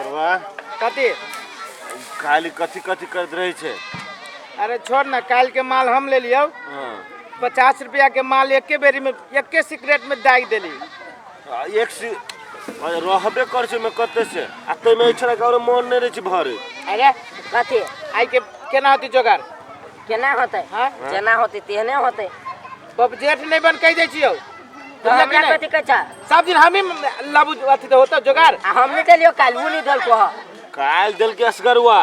बाबा। कथी? काल्हि कथी कथी करैत रहै छै? अरे छोड़ ना, काल्हि के माल हम ले लियौ। हाँ। 50 रुपया के माल एके बेरी में एके सिगरेट में दागि देली। आ, एक सी अरे रहबे कर छै में कते से आ तैमे एहि छोड़ा के आरो मन नहि रहै छै भरे। अरे कथी? आइ के केना होती जोगार? केना होतै? हाँ? जेना होतै तेहने होतै। बबजेठ नहि बन कहि दै छियौ। तऽ बुझलक कि हमरा नहि? कथी कहै छ? सब दिन हमही लाबू अथी तऽ होतौ जोगार। आ हम नहि देलियौ काल्हि, उ नहि देलको हँ। काल्हि देलकै असगरुआ।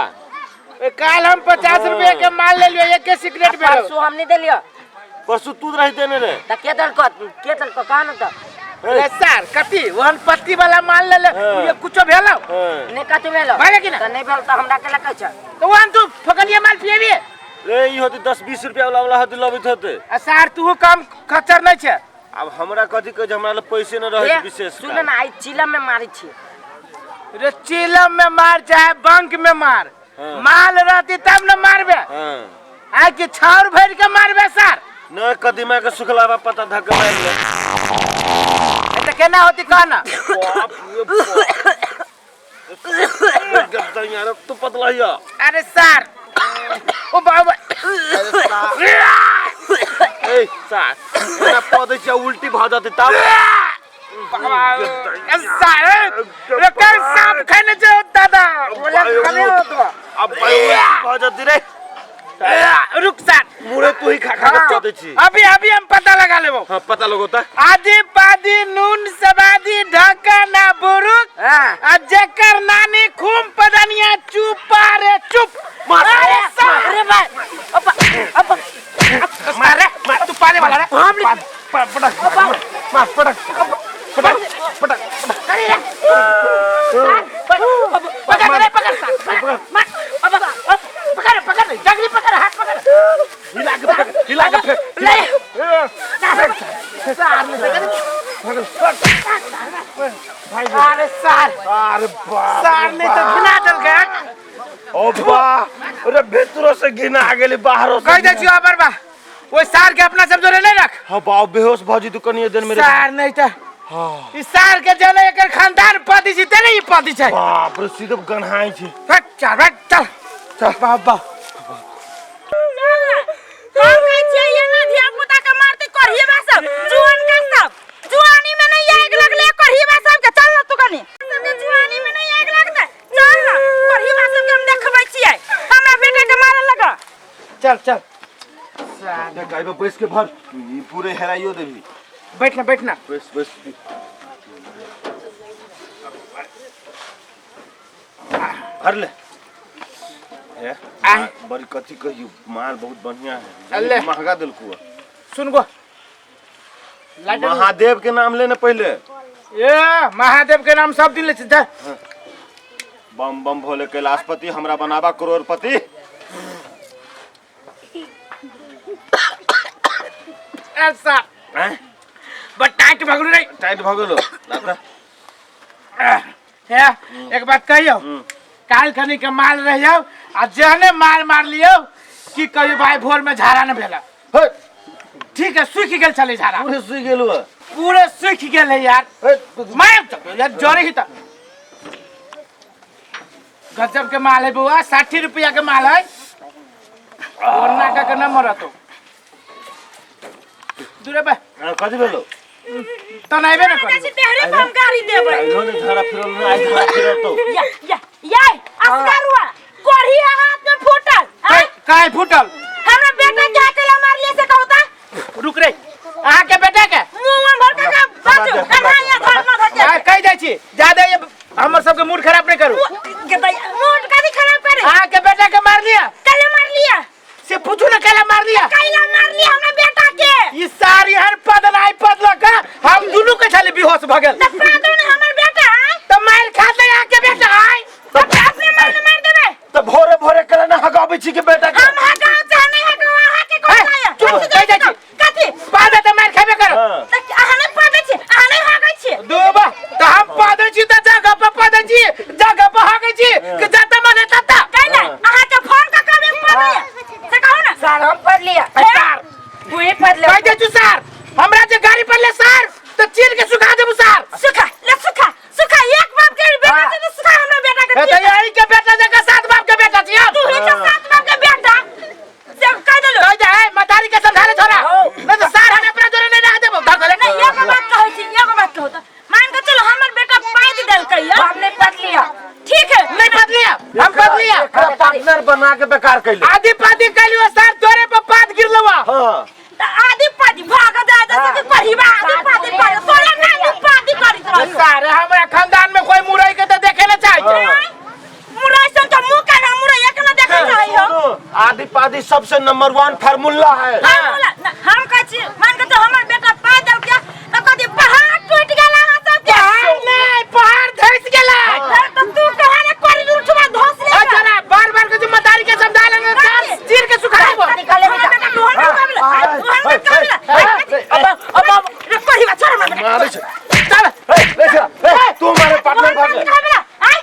ए, काल्हि हम 50 रुपया के माल ले लियो एके सिगरेट में। परसू हम नहीं देलियो। परसू तू रही देने रे। त के देलको, के देलको कहा न त? ए सर कथी ओहन पत्ती वाला माल ले ले। हाँ। ये कुछो भेलो? हाँ। नहीं कथी भेलो। भेलै कि ना? त नहीं भेल त हमरा के लकै छ? तो ओहन तू फकलिया माल पिएबी? रे ई होती 10-20 रुपया वाला वाला होती लबैत होते। आ सर तू कम खच्चर नहीं छे। अब हमरा कथी कहै छै, हमरा लग पैसे न रहै ए, विशेष। सुन ना, आई चिलम में मारै छी। रे चिलम में मार चाहे बंक में मार। हाँ। माल रहती तब न मारबे। हाँ। आइ के छाउर भर के मारबे सर। न कदीमा के सुखलावा पत्ता धक मार ले। ए त केना होती कह ना। बाप रे बाप। गद्दा यार तू पतला हिया। अरे सर ओ बाबा। ए सार एना पौधे छै उल्टी भ जतै तब। सर रे कर सांप खाने जो दादा। बोला खाने हो तो। अब भाई उल्टी भ जतै रे। रुक सर। मुरे तू ही खा खा के चोदै छी। अभी अभी हम पता लगा लेबो। हां पता लगोता। आदि पादी नून सबादी ढकना बुरुक। हां। आ जेकर नानी खूम पदनिया चुपा रे चुप। मार। अरे सर। अरे भाई अपा अपा मार रे मार तू पाले वाला रे। हम पटक मार पटक पटक पटक अरे रे पकड़ रे पकड़ सर मार पकड़ पकड़ जगली पकड़ हाथ पकड़ हिला के फेंक, हिला के फेंक। ले अरे सर। अरे बाप सर नहीं तो घिना दल गया। ओ बा अरे भीतरो से घिना गेली बाहरो से। कह दे छियो अबर बा ओइ सार के अपना सब जोरे नहीं रख। हां बाप बेहोश भ जेतु कनिए दिन में। सार नहीं त हां ई सार के जने एकर खानदान पति छी तेने ई पति छै। बाप रे सीधे गन्हाई छै। हट चल हट चल चल बाबा। हम कहै छियै एना धिया पुता के मारतै करहिबा सब जुआन का सब जुआनी में नहीं आगि लगले करहिबा सब के। चल ना तू कनी सबके जुआनी में नहीं आगि लगतै। चल ना करहिबा सब के हम देखबै छियै हमरा बेटा के मारे लगा। चल चल देख आइबे बैस के भर ई पूरे हेराइयो देबी। बैठ ना बैठ ना। बैस बैस। भर ले। ए, बड़ी कथी कहियो माल बहुत बढ़िया है। अल्ले। महंगा देलकू है। सुन गो महादेव के नाम लेने पहले। ए महादेव के नाम सब दिन ले छै जा। बम बम भोले कैलाशपति हमरा बनाबा करोड़पति। ऐसा हैं? बट टाइट भगलू रे। टाइट भगलो लाता। हे एक बात कहियो काल खनी के माल रह जाओ आ जहने मार मार लियो की कहियो भाई भोर में झाड़ा न भेला। हे ठीक है सूख गेल छले झाड़ा। पूरे सूख गेलु है। पूरे सूख गेल है यार। हे मार तो यार जरे ही त गजब के माल है बउआ 60 रुपया के माल है। और ना का के न मरतो दूरे बा। कथी भेलो? तनाइबे न करी। छी देहरे पर हम गाड़ी देबै। आइलो ने झाड़ा फिरल ने आई झाड़ा फिरल तो। या या या असगरुआ कोढ़ी हाथ में फूटल। काय काय फूटल? हमरा बेटा के अकेला मारलिए से कहू त। रुक रे अहाँ के बेटा के मुंह में भर के बाजू कन्हा या घर में धके। आ कहि जाइ छी ज्यादा ये हमर सबके मूड खराब नहीं करू। मूड कथी खराब करे? अहाँ के बेटा के मार लिया। कैला मार लिया? से पूछू ना कैला मार लिया? कैला मार लिया हमरा बेटा के? ई सारी हर पद नाई पद लका हम दुनू के छली बेहोश भ गेल। त पादो ने हमर बेटा आय। त मार खा दे अहाँ के बेटा आय। त अपने मार ने मार देबै। त भोरे भोरे करे ना हगाबै छी के बेटा के। हम हगाव चाहे नहीं हगाव अहाँ के कोन लाया? चुप, कहि जाइ छी। कथी? पादे त मार खेबे करू। हां। त अहाँ नहीं पादै छी, अहाँ नहीं हगै छी। दूबा त हम पादै छी त जगह पर पादै छी, जगह पर हगै ए त यही के बेटा जका सात बाप के बेटा छी हम। तू ही तो सात बाप के बेटा से कह देलो। कह दे है मतारी के समझा ले छोरा, नहीं तो सार हम अपना जोरे नहीं रख देबो। धर धर नहीं, एगो बात कहै छी, एगो बात कहू त मान के चलो हमर बेटा पाइद देलकै या। हम नहीं पढ़ लिया। ठीक है, नहीं पद लिया, हम पद लिया। एकरा पार्टनर बना के बेकार कैले। आदि पादी कैलियो सर, तोरे पर पाद गिरलवा। हां त आदि पादी भाग जा जैसे कि परिवा आदि पादी कर तोरा नानी पादी करित रहियो। सारे हमरा खानदान में कोई मुरई के तो देखे ना चाहे छै। मुरई सन तो मुंह का ना मुरई एक ना देखे चाही हो। सुनो, आदि पादी सबसे नंबर 1 फार्मूला है। हम बोला ना, हम कहै छी मान के तो हमर बेटा पाइ देलकै त कथी पहाड़ टूट गेल अहाँ सबके। पहाड़ नहीं, पहाड़ धंस गेलै। त तू कहा ने करी उठवा धस ले। ओ छोरा, बार बार के जो मतारी के समझा लेने चार चीर के सुखा देबो। निकाले बेटा। बेटा लोहन का काबिल लोहन का काबिल। अब अब अब रे कहिबा छोड़ हमरा बेटा। मारे छे। चल। ए, ले चल, ए, तू हमारे पार्टनर भाग लोहन का काबिल आय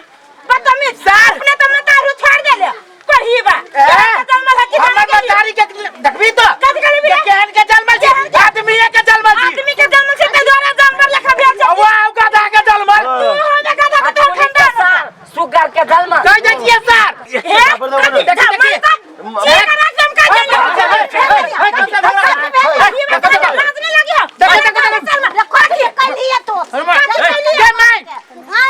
बदतमीज सर। अपने त मतारू छोड़ देले कहिबा। ए, जन्मल है कि हमर मतारी के देखबी तो कथी कहली बिया? केहन के जन्मल छी, आदमी के जन्मल छी। आदमी के जन्म से त जोरा जानवर लेखा भेल छै। अब आउ गधा के जन्मल। तू हमे गधा के तोर खानदान सर सुगर के जलमा। कह जाइ छियै सर। हे बराबर, कथी देखी, देखी। चीर के राख दम का देले। गे माय।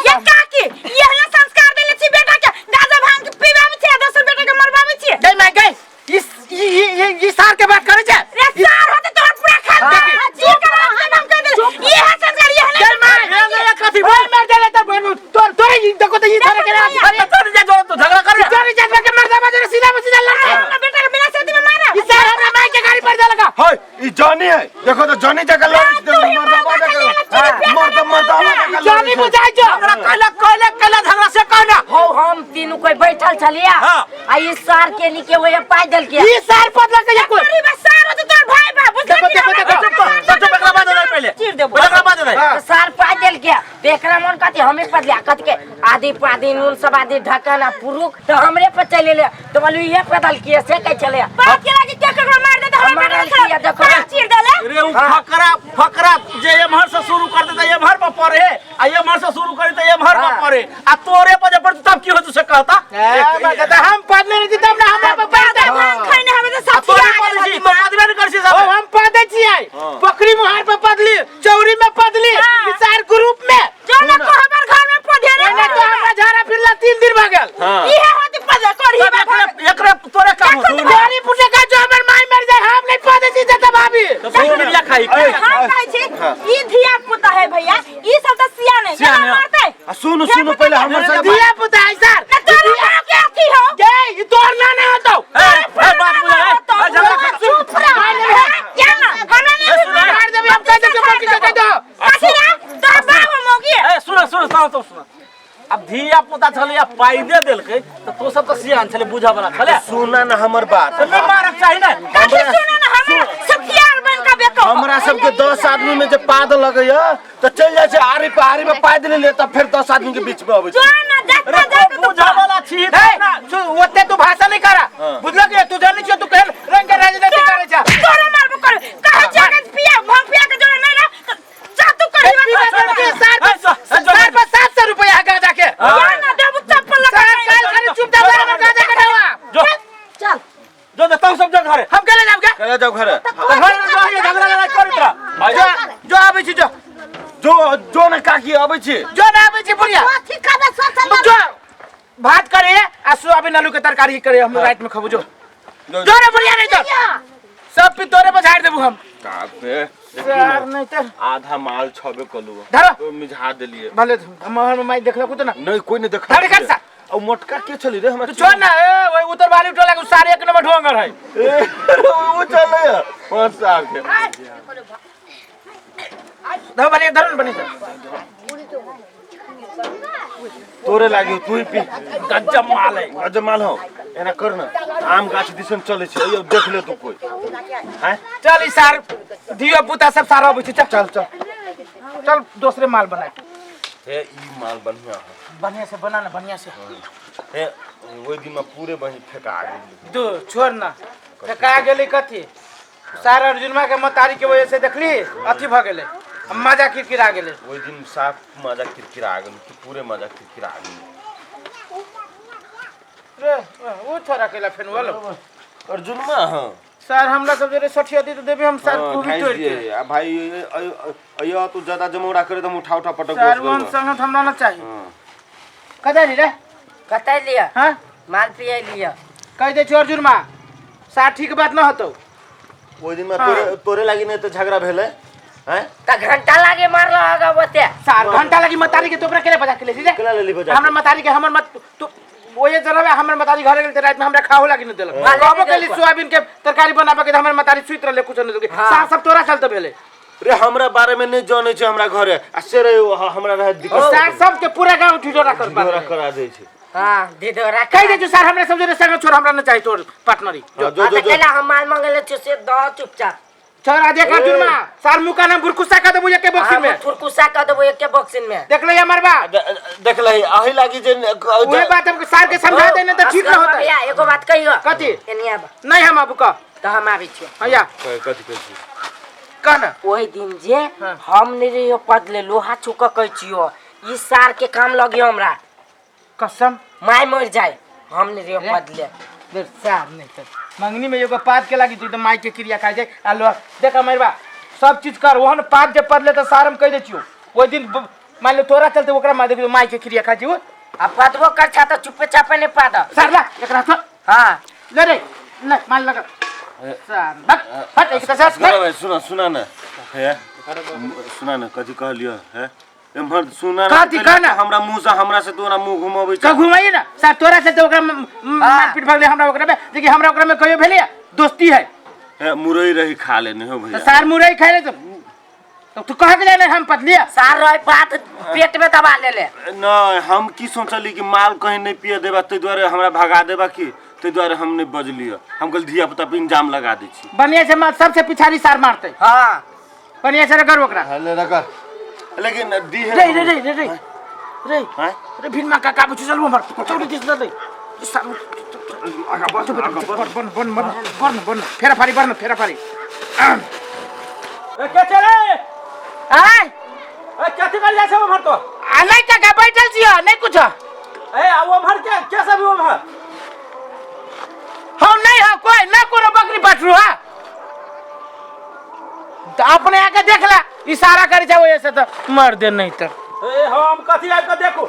ये काकी ये हला संस्कार देले छी बेटा के, गाजा भांग के पीबाबै छी दोसर बेटा के मरबाबै छी। गई माय गई, इस ई ई ई सार के बात करै छै। रे सार होते तोहर पूरा खानदान चीर के राख दम का देले। ये है संस्कार, ये हला गई माय। कथी ओए मर देले त तोर तोरे ई देखो त ई धरे के राख। अरे तोरे जा जोरे तू झगड़ा कर। तोरे जात के मर जाबा जरे सीधा सीधा लड़का। अपना बेटा के बिना शादी में मारा। ई सार हमरा माय के गाड़ी पर देलका। हाय, ई जॉनी है, देखो तो जॉनी जगह लड़ी मर्दाबा जगह मर्द मर्दाबा जगह जानी बुझाइ जो। झगड़ा कैला कैला कैला झगड़ा से कहना। हो हम तीनों कोई बैठल छलिया हाँ। आ ई सार के नीचे वही पाई देल के। ई सार पदला के कोई। अरे बस सार होते तोहर भाई बा बुझल। देखो, देखो, देखो। चुप कर, चुप, एकरा बाद नहीं पहले। चीर देबो। एकरा बाद नहीं। हाँ। सार पाई देल के तो एकरा मन कथी हमें पद लिया कथी के आदि पादी नून सब आदि ढक्कन आ पुरुख तो हमरे पर चले ले तो बोलू ये पदल किए से कह चले। बाप के लागी के ककरो मार दे त हमरा बेटा मारल किया, देखो। के चीर देले। रे उ फकरा फकरा जे एम्हर से शुरू कर देता एम्हर पर पड़े आ एम्हर से शुरू करे त एम्हर पर पड़े आ तोरे पर जे पड़े तब की होत से कहता। ए मत हम पदले नहीं तब ना हमरा पर पड़ते। भांग खैने हमे त आ सब तोरे पड़े छी तो पदबे न करছি ओ सब। हम पदे छियै। पोखरी मुहार पर पदली, चौरी में पदली, सार ग्रुप में। जो ना को हमर घर में पधेरे एने तो हमरा झाड़ा फिरला 3 दिन भ गेल। हां इहे होती पदे करही तब बा एकरे एकरे तोरे काम होत। तोरी पुटे का जो हमर माय मर जाए हम नहीं पदे छी जता भाभी। तो तू बिया खाई। हम कहै छी ई धिया पुता है भैया, ई सब त सियान है, सियान केना है। मारतै? आ सुनो सुनो पहले हमर से धिया पुता है सर। ना तोरा बाप के अथी हो। गे ई तोर ना ना होतो। ए ए बात बुझा ए ए, झगड़ा कर। चुप रह क्या ना हमरा ए, नहीं सुन, ए। मार देबे हम कह देब के कह दो। कथी रे तोरा बाप मौगी ए सुन सुन सुन तो सुन। अब धिया पुता छलै आ पाई दे देलकै त तो सब त सियान छलै बुझा वाला छलै। सुना ना हमर बात। त नहीं मारक चाही ना। कथी सुनो ना हमरा सथियार बन के बेको। हमरा सबके 10 आदमी में जे पाद लगैया त चल जाइ छै आरी पे, आरी में पाद ले ले तब फिर 10 आदमी के बीच में अबै जो छै। ना अरे जाता जाके तो बुझा वाला छी ए ओते तू भाषा नहीं करा बुझल के तू जानै छियो तू कहल रंग के राजनीति करै छ। तोरा मारबो कर कहै छी अगर पिया भांग पिया के जोड़ा नहीं ना त जा तू करी पीबा के सार पर सार पर 700 रुपया गाजा के। जा ना देबू चप्पल लगा सार काल खाली चुप जा सार गाजा के डवा। जो चल जो जो तू सब जो घरे हम केले जाब के चले जाओ घरे। तो घर में जो है झगड़ा लड़ाई कर तोरा। जो जो आबै छी जो जो जो ना काकी अबै छी। जो ना आबै छी बुढ़िया। कथी खाबे सोचल जो भात करे आ सोयाबीन आलू के तरकारी करे हम रात में खबू जो। जो रे बुढ़िया नहीं तो सब पी तोरे पर झाड़ देबू हम। कापे सर नहीं तो आधा माल छबे कलू धरो। तो मिझा देलिए। भले हमर माई देखलक तो ना। नहीं कोई नहीं देखा। धर कर सा। और मोटका के छली रे हमरा तू छोड़ ना ए ओई उतर वाली टोला के सारे एक नंबर ढोंगर है। ए, वो चले 5 साल के। धर बने धर बने तोरे लागियो तू ही पी। गजब माल है। गजब माल हो। एना कर ना आम गाछ दिसन चले छै यो देख ले तू कोई हैं। चल ई सार धियो पुता सब सारा अबै छै। चल चल चल चल दूसरे माल बना। हे ई माल बढ़िया है। बढ़िया से बना ना बढ़िया से। हे ओइ दिन में पूरे बही फेका गेल। दू छोड़ ना फेका गेलै कथी सार अर्जुनमा के मतारी के वजह से देखली अथी भ गेलै मजा किरकिरा गेलै। ओइ दिन साफ मजा किरकिरा गेल तू पूरे मजा किरकिरा गेल। ओ छोरा केला फेन बोलो। अर्जुन मा हां। सर हमरा सब जरे सठिया दी तो देबे हम सर हाँ, खूबी ढाई तोड़ दिए के। आ भाई अयो तू ज्यादा जमौरा करे त हम उठा उठा पटक सर वन संगत हमरा ना चाहिए। कदा रे? कतै लिया? हां। माल पिए लिया। कह दे छी अर्जुन मा साठी के बात न होतो। ओइ दिन में तोरे तोरे लागी नहीं त झगड़ा भेलै हैं? त घंटा लागे मारलो आगा बते। सार घंटा लगी मतारी के तोपरा केले बजा के ले रे। केला लेली बजा के? हमरा मतारी के हमर मत तू ओए जरबे हमर मतारी घरे गेल त रात में हमरा खाओ लागी न देलक। हाँ। कहबो केली सोयाबीन के तरकारी बनाबे के त हमर मतारी सुइत रहले कुछ न देलक। हाँ। सार सब तोरा चलते भेले। रे हमरा बारे में नहीं जानै छै हमरा घरे आ से रे हमरा रहे दिक्कत। सार सब के पूरा गांव ढिढोरा कर ढिढोरा करा दै छै। हां ढिढोरा कह दे जो सार हमरा सब जरे संग छोड़ हमरा न चाही तोर पार्टनरी। हाँ, जो जो जो केला हम माल मंगले छु से द चुपचाप। छोरा देख अर्जुन मा सार मुका नाम बुरकुसा का देबो एके बॉक्सिंग में। फुरकुसा का देबो एके बॉक्सिंग में। देख ले हमर बा। देख ले अही लागी जे ओहे बात हमके सार के समझा देने त ठीक न होता। भैया एगो बात कहियो। कथी? एनी आब। नहीं हम आबू कह। त हम आबै छियो। हैया। कथी कथी? कह ना। ओहि दिन जे हम नहीं रहियो पदले लोहा छुक कहै छियो ई सार के काम लगियो हमरा। कसम my मर जाए हम नहीं रहियो पदले। देख सार नहीं त मंगनी में एगो पात के लागी त माई के क्रिया खा जाए आ लो देख हमर बा सब चीज कर ओहन पात जे पदले त सार हम कह दे छियो ओहि दिन मान लो तोरा चलते ओकरा मार देखियो माई के क्रिया खा जियो। आ पदबो कर छा त चुपे चापे नहीं पाद। सार ला एकरा तो। हां ले रे ले माल लगा सार बक हट एक त सार सुना सुना सुना ना हे सुना ना कथी कहलियो है एम्हर सुना ना। कथी कह ना? हमरा मुंह से हमरा से तोरा मुंह घुमाबै का घुमाइए ना सार तोरा से तो ओकरा मारपीट भगले हमरा ओकरा में देखि हमरा ओकरा में कहियो भेलिया दोस्ती है। हे मुरई रही खा लेने हो भैया। सार मुरई खाए ले तो तू कह के जाने हम पतलिया। सार रही बात पेट में दबा ले ले। नहीं हम की सोचली कि माल कहीं नहीं पिए देबा तै दुआरे हमरा भगा देबा की तै दुआरे हम नहीं बजलियो। हम कहल धिया पुता पे इंजाम लगा दै छी। बढ़िया से मार सबसे पिछाड़ी सार मारते। हां बढ़िया से रगड़ ओकरा। हां ले रगड़ लेकिन दी है रे रे रे रे रे रे हैं रे भिनमा का काबू चलू हमर चौड़ी this दे सार आगा बढ़ आगा बढ़ बन बन बन बन बन फेरा फारी बन फेरा फारी। ए के चले आय ए कथि कर जा छै हमर तो? आ नहीं काका बैठल छियो नहीं कुछ। ए आ वो हमर के के सब हमर? हम नहीं हो कोई ना कोनो बकरी पाठरू। हां तो अपने आके देख ला इशारा करे जाओ ऐसे तो मर दे नहीं तो। ए हम कथि आबि के देखू?